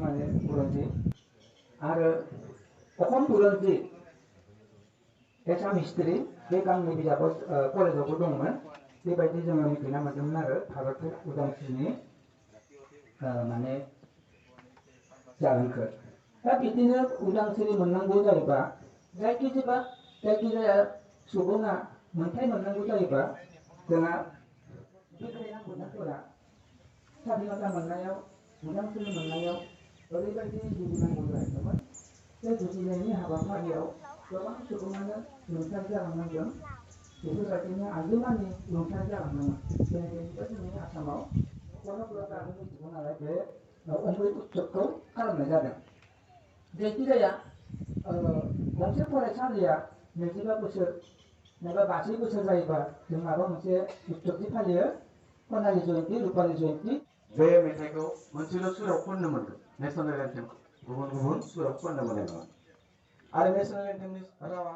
माने बुरन्जि आरो अखम बुरन्जि एसाम हिस्ट्रि बे गांनै बिजाबाव कलेजावबो दंमोन बेबायदि जोङो मिथिना मोन्दोंमोन आरो भारत उदांस्रिनि माने जाहोनखौ दा बिदिनो उदांस्रि मोननांगौ जायोबा जायखिजाया सुबुङा मोनथाय मोननांगौ जायोबा जोंहा गेलेनाय गथ'फोरा स्वाधीनता मोननायाव उदांस्रि मोननायाव ओरैबायदि जुजिनांगौ जाहैदोंमोन बे जुजिनायनि हाबाफारियाव गोबां सुबुङानो रुंसारि जालांनांदों बेफोरबायदिनो आगोमानि रुंसारि जालांदोंमोन बेनिखायनो जोंनि आसामाव गणप्रजा मिथिगौ नालाय बे अमृत उत्सबखौ खालामनाय जादों जायखिजाया गंसे फरायसालिया 25 बोसोर एबा 50 बोसोर जायोबा जों माबा मोनसे उत्सबनि फालियो सनालि जयन्ती रुपालि जयन्ती बे मेथाइखौ मोनसेल' सुराव खननो मोनगोन नेशनेल एन्थेमखौ गुबुन गुबुन सुराव खननो मोननाय नङा आरो नेशनेल एन्थेमनि रावा